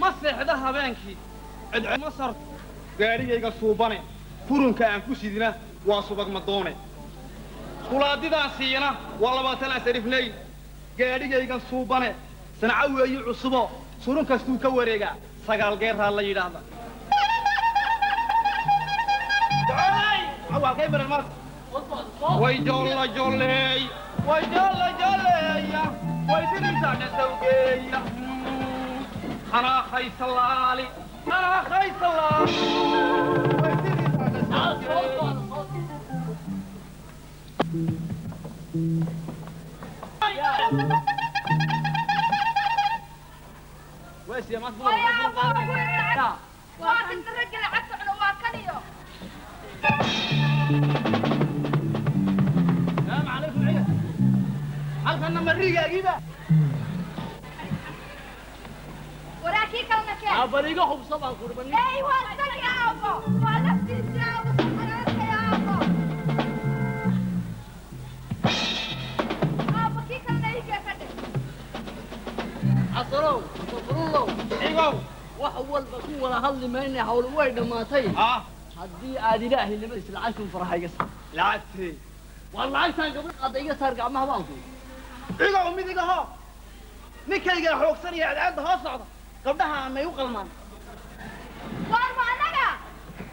Ma seexda habeenkii, cidcid ma sar. Gaadhigayga suubane, furunka aan ku sidina waa subag madoone, sulaadidaan siiyana waa 20 aan sarifnay. Gaadhigaygan suubane sanco weeyi cusubo, surun kastuu ka wareegaa, 9 geeraa la yidhaahda. Halkay baran maanta? Way jolla jolleey, way jolla jolleeya, way dirisaa dhasawgeeya. Anaa khaysalaali, anaa khaysalaali, way dirisaa dhasawgeeya. Waa kan ragga lacagta cuno, waa kan iyo. السلام عليكم عيال، halkana marigaagiiba. Waraa kii kalena keen. Abariga hubsa baan kurban. Ey, waa isagii aabbo, waa laftiisii aabbo, saxaraarkay aabbo. Aabbo, kii kalena iigee ka dhig. Casarow, sabrullow. Cigow. Wax walba ku wada hadli mayna, hawl way dhammaatay. Ah. Haddii aad ilaahay nimadiisa lacagtun faraha iga saar. Lacagtee? Waa lacagtaan gabadh qaada, iga saar gacmaha baan ku. Cigow, mid iga hoo, ninkaygaa xoogsanaya cadceedda hoos socda, gabdhaha may u qalmaan? Waar ma annaga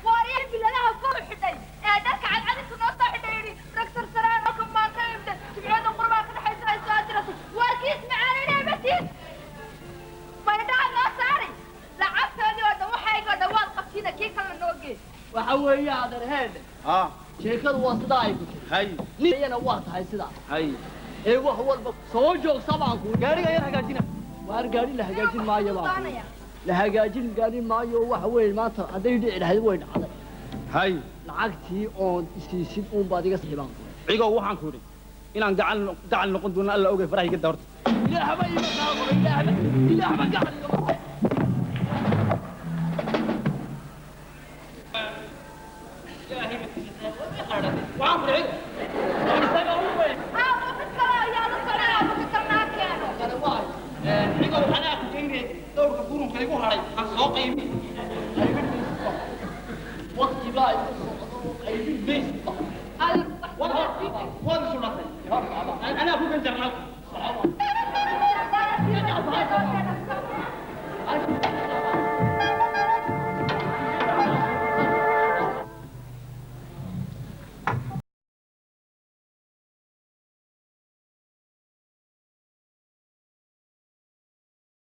waarya biladaha kor xidhay ee dharka cadcadintu noo soo xidhay yidhi rag sarsaraan oo kamaan ka imda jimciyada qurbaa ka dhexaysa ay soo diratay? Waar kiis macaanayna matiid maydhaha noo saari lacagtoodii oo dhan, waxayga oo dhan waad qabtiina, kii kalena noo gee. Waxa weeye adeer heedhe. Ah. Sheekadu waa sidaa ay ku tiri. Hay. Niyana waa tahay sidaa. Hay. Ee wax walba soo joogsa baan ku. Gaariga yar hagaajina. Waar gaari la hagaajin maayo baan ku. La hagaajin gaari maayo, waxa weeye maanta hadday dhici lahayd way dhacday. Hay. Lacagtii oon isiisid uun baad iga sixibaan ku. Cigow, waxaan ku idhi inaan gacal gacal noqon doono alla ogay, faraha iga doorta. Ilaahba ima kaa qoray, ilaahba ilaahba gacal igama.